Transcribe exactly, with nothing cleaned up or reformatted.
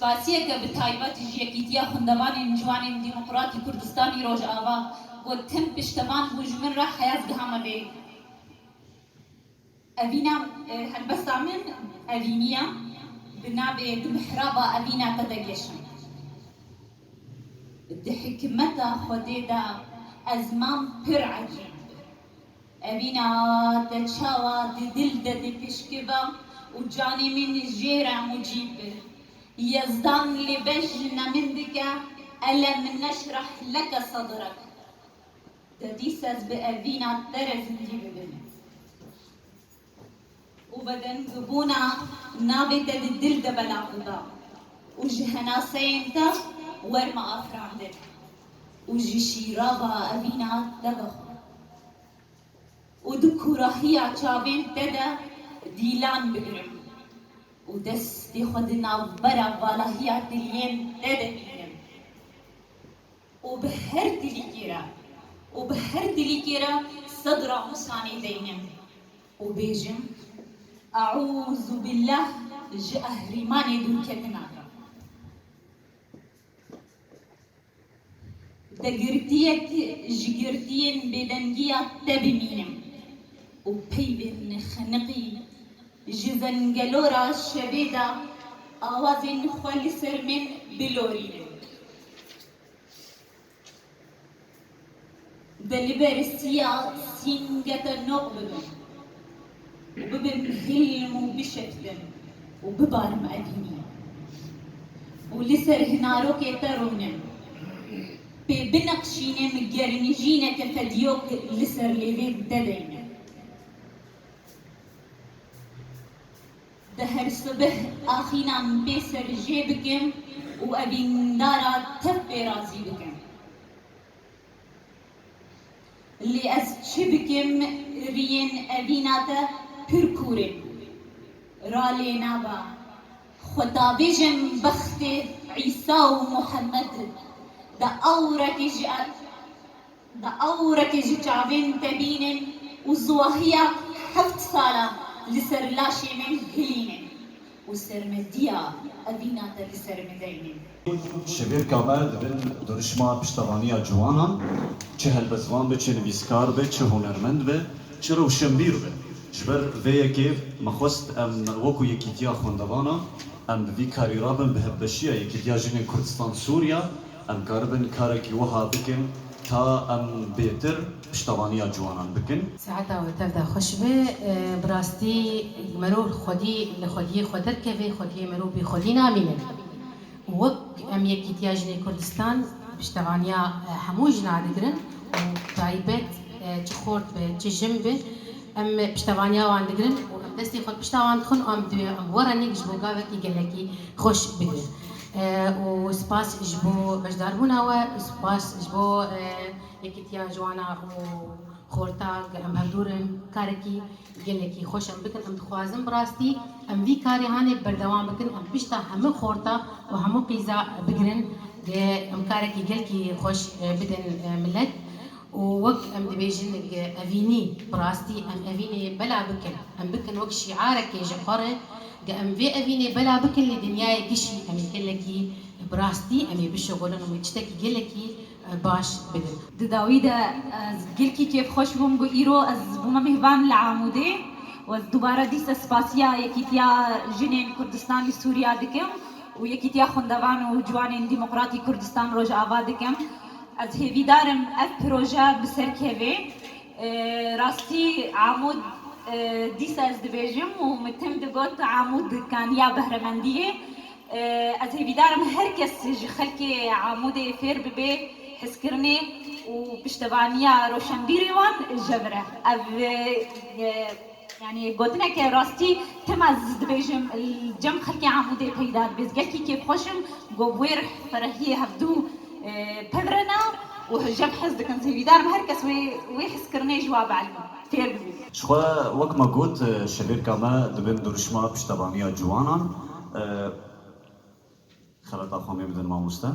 Qasiyeke bi taybet ji Yekîtiya Xwendevanên Ciwanên Demokratî Kurdistanî Rojava got, tim piştevan bû ji min re heyaz gihame vê. Evîna, e, helbesta min evîniya bi navê Di Mihraba Evîna Te De Geşim. Di hikmeta Xwedê de ez mam pir ecêb. Evîna te çawa di dil de dipişkiva û canê min jê re mucîb bi. Yezdan lê bejna min dike, elem neşrah leke sadrak. De dîsa ez bi evîna te re zindî bibim. Û vedengibûna navê te di dil de belav biba û ji henaseyên te werme afirandin û ji şîrava evîna te vexwe û di kûrahiya çavên te de dîlan bigirim û destê xwe di navbera valahiya diliyên te de bînim. û bi her dilîkê re, û bi her dilîkê re sed ramusanê deynim û bêjim, Eûzû billah ji ehrîmanê dûrketina re. Degirtiyek ji girtiyên bêdengiya te bimînim û peyvên xeniqî ji zengelora şevê de awazên xwe li ser min bilorînim. De li bersiya sîngete noq bibim û bibim hilm û bişeftim û bibarim evînî û li ser hinarokê te rûnim. Pê bineqşînim gernijîneke fediyok li ser lêvên te deynim. De her sibih axînan pê ser jê bikim û evîndara tev pê razî bikim. Lê ez çi bikim, riyên evîna te pir kûr in. Ra lê naba. Xwe davêjim bextê Îsa û Muhammed de awrekê ji De awrekê ji çavên te bînin û ziwahiya heft sala li ser laşê min hilînin û sermediya evîna te li ser min deynin. Şevêrka me di bin dirûşma piştevaniya ciwanan, çi helbestvan be, çi nivîskar be, çi hunermend be, çi rewşenbîr be. Ji ber vê yekê me xwest em wekû Yekîtiya Xwendevanan em bi vî karî rabin, bi hevbeşiya Yekîtiya Jinên Kurdistan Sûriya, em karibin karekî wiha bikin ka em bêtir piştevaniya ciwanan bikin. Saeta we tev de xweş be. E, bi rastî merov xwedî li xwediyê xwe derkeve, xwediyê merov bê xwedî namîne. Wek em Yekîtiya Jinê Kurdistan piştevaniya, e, hemû jina digirin û taybet, e, çi xort be, çi jin be, em piştevaniya wan digirin û em destê xwe pişta wan dixin û em di, em werenik ji bo gavekî gelekî xweş bidin. E, û spas ji bo beşdarbûna we, spas ji bo, e, Yekîtiya Ciwana û Xorta, em hevdû re karekî gelekî xweş em bikin. Em dixwazin bi rastî em vî karê hanê berdewam bikin. Em pişta hemû xorta û hemû qîza bigirin, em karekî gelkî xweş, e, bidin, e, milet. Û wek em dibêjin, e, evînî, bi rastî em evînê bela bikin. Em bikin wek şiarekê ji xwe re, ge em vê evînê bela bikin, li dinyayê gişî em ê gelekî bi rastî em ê bişuxulin û tiştekî gelekî, e, baş bidin. Di dawî de ez gelkî kêfxweş bûm ku îro ez bûme mêvan li Amûdê û ez dubare dîsa spasiya Yekîtiya Jinên Kurdistanê Sûriya dikim û Yekîtiya Xwendevan û Ciwanên Demokratî Kurdistan Rojava dikim. Ez hêvîdar im ev proje bi ser keve. E, rastî Amûd, e, dîsa ez dibêjim û min tim digot Amûd kaniya behremendiyê. E, ez hêvîdar im her kes ji xelkê Amûdê fêr bibe hizkirinê û piştevaniya roşenbîrê wan jevire. Ev, e, e, yanî gotineke rastî tim ez dibêjim, li cem xelkê Amûdê peyda dibe. Ez gelkî kêfxweş im, ku wê rih ferehiyê hevdû, e, pevre nav û cem hez dikin. Ez hêvîdar im her kes wê, wê hizkirinê ji wa bielime, fêr bibe. Ji xwe wek me got, e, şevêrka me di bin dirûşma piştevaniya ciwanan, e, Xelata xwe mê bidin mamoste.